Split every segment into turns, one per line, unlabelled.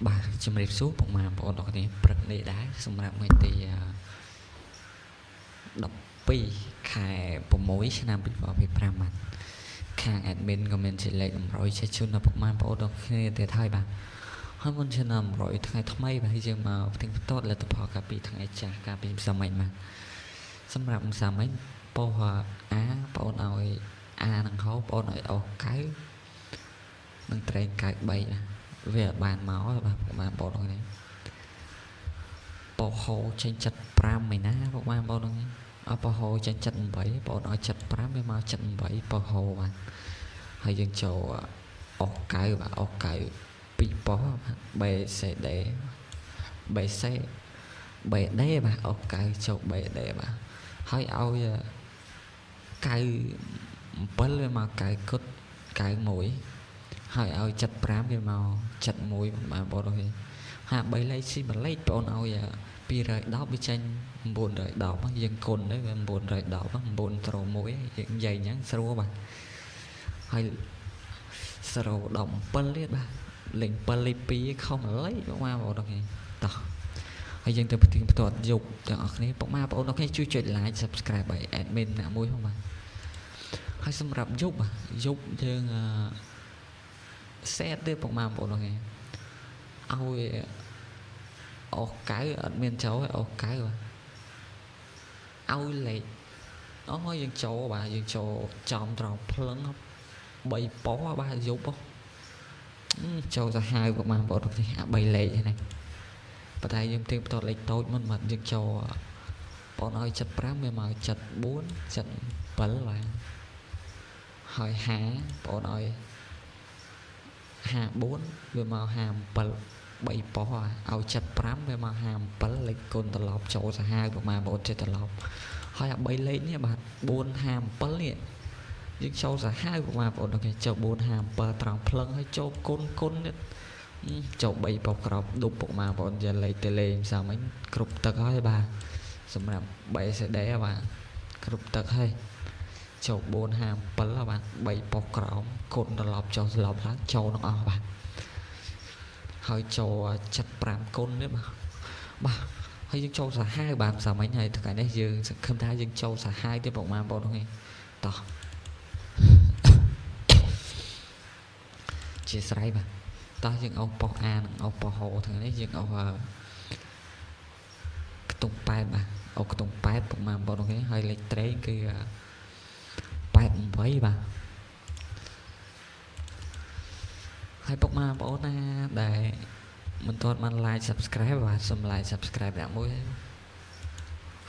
បាទជំរាបសួរពុកម៉ែបងប្អូនអរគ្នាព្រឹកនេះដែរសម្រាប់ថ្ងៃទី12ខែ6ឆ្នាំ2025បាទខាង admin ក៏មានជាលេខតម្រុយចេះជូនដល់ពុកម៉ែបងប្អូនអរគ្នាទៀតហើយបាទហើយមុនឆ្នាំ100ថ្ងៃថ្មីបាទយើងមកផ្ទៀងផ្ទាត់លទ្ធផលកាលពីថ្ងៃចាស់កាលពីម្សិលមិញបាទសម្រាប់ម្សិលមិញប៉ុស្តិ៍ A បងប្អូនឲ្យ A នឹងហោបងប្អូនឲ្យអស់9និងត្រែង93បាទវាបានមកបាទបងប្អូនអរគ្នាប៉ោហោចេញ75ឯណាបងប្អូនអរគ្នាអប៉ោហោចេញ78បងប្អូនឲ្យ75វាមក78ប៉ោហោបាទហើយយើងចូលអស់9បាទអស់9ពីរប៉ុស្តិ៍បាទ B C D B C B D បាទអស់9ចូល B D បាទហើយឲ្យ97វាមក9គុត91ហើយឲ្យ75វាមក71បាទបងប្អូនអូខេ53លេខស៊ីមួយលេខបងប្អូនឲ្យ210វាចេញ910យើងគុណទៅវា910 9ត្រូវ1យើងនិយាយអញ្ចឹងស្រួលបាទហើយ017ទៀតបាទលេខ7លេខ2ខុសមួយលេខបងប្អូនអូខេតោះហើយយើងទៅផ្ទៀងផ្ទាត់យប់ទាំងអស់គ្នាពុកម៉ែបងប្អូនអូខេជួយចុច like subscribe ឲ្យ admin អ្នកមួយផងបាទហើយសម្រាប់យប់យប់យើងអឺ set ទេពុកម៉ែបងប្អូនអូខេឲ្យអស់កៅអត់មានចូលអស់កៅបាទឲ្យលេខអូយើងចូលបាទយើងចូលចំត្រង់ភ្លឹង3ប៉ុស្តិ៍បាទយប់ចូលសាហាវពុកម៉ែបងប្អូនអូខេអា3លេខហ្នឹងប៉ុន្តែយើងផ្ទៀងផ្ទាត់លេខតូចមុនបាទយើងចូលបងឲ្យ75វាមក74 77បាទហើយ50បងឲ្យ54វាមក57 3ប៉ុស្តិ៍ឲ្យ75វាមក57លេខគុណត្រឡប់ចូលសាហាវប្រហែលបងប្អូនចេះត្រឡប់ហើយអា3លេខនេះបាទ457នេះយើងចូលសាហាវប្រហែលបងប្អូនអូខេចូល457ត្រង់ភ្លឹងហើយចូលគុណគុណនេះចូល3ប៉ុស្តិ៍ក្របដប់ពុកម៉ែបងប្អូនយកលេខទៅលេងសាមិញគ្រប់ទឹកហើយបាទសម្រាប់ BCD បាទគ្រប់ទឹកហើយចូល457បាទ3ប៉ុស្តិ៍ក្រោមគុណត្រឡប់ចុះត្រឡប់ឡើងចូលទាំងអស់បាទហើយចូល75គុណនេះបាទបាទហើយយើងចូលសាហាវបាទសាមិញហើយថ្ងៃនេះយើងសង្ឃឹមថាយើងចូលសាហាវទៀតពុកម៉ែបងប្អូនហ្នឹងតោះជាស្រ័យបាទតោះយើងអស់ប៉ុស្តិ៍អានិងអស់ប៉ុស្តិ៍ហោថ្ងៃនេះយើងអស់ខ្ទង់8បាទអស់ខ្ទង់8ពុកម៉ែបងប្អូនហ្នឹងហើយលេខត្រេងគឺ88បាទហើយពុកម៉ែបងប្អូនណាដែលមិនទាន់បាន like subscribe បាទសូម like subscribe អ្នកមួយ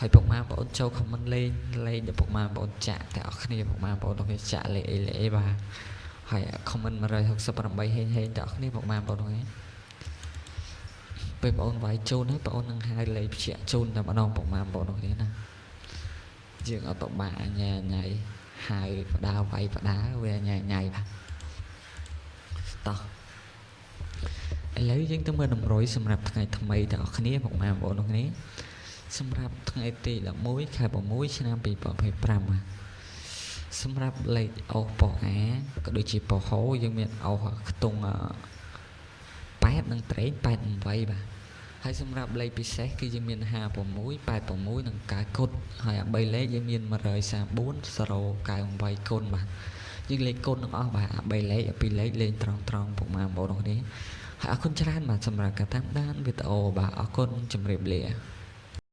ហើយពុកម៉ែបងប្អូនចូល comment លេងលេងដល់ពុកម៉ែបងប្អូនចាក់តែអស់គ្នាពុកម៉ែបងប្អូនទាំងគ្នាចាក់លេខអីលេខអីបាទហើយ comment 168ហេងហេងទាំងអស់គ្នាពុកម៉ែបងប្អូនទាំងគ្នាពេលបងប្អូនវាយជូនហើយបងប្អូននឹងហៅលេខភ្ជាក់ជូនតែម្ដងពុកម៉ែបងប្អូនទាំងគ្នាណាយើងអត់ពិបាកញ៉ៃញ៉ៃហៅបដាវាយបដាវាញ៉ៃញ៉ៃបាទតោះឥឡូវយើងទៅមើលតម្រុយសម្រាប់ថ្ងៃថ្មីទាំងអស់គ្នាពុកម៉ែបងប្អូនទាំងគ្នាសម្រាប់ថ្ងៃទី11ខែ6ឆ្នាំ2025បាទសម្រាប់លេខអូសប៉ុស្អាក៏ដូចជាប៉ុស្ហូយើងមានអូសខ្ទង់8និងត្រេង88បាទហើយសម្រាប់លេខពិសេសគឺយើងមាន56 86និង9គុតហើយអា3លេខយើងមាន134 098គុណបាទយើងលេខគុណទាំងអស់បាទអា3លេខអា2លេខលេងត្រង់ត្រង់ពុកម៉ែបងប្អូនគ្នាហើយអរគុណច្រើនបាទសម្រាប់ការតាមដានវីដេអូបាទអរគុណជម្រាបលា។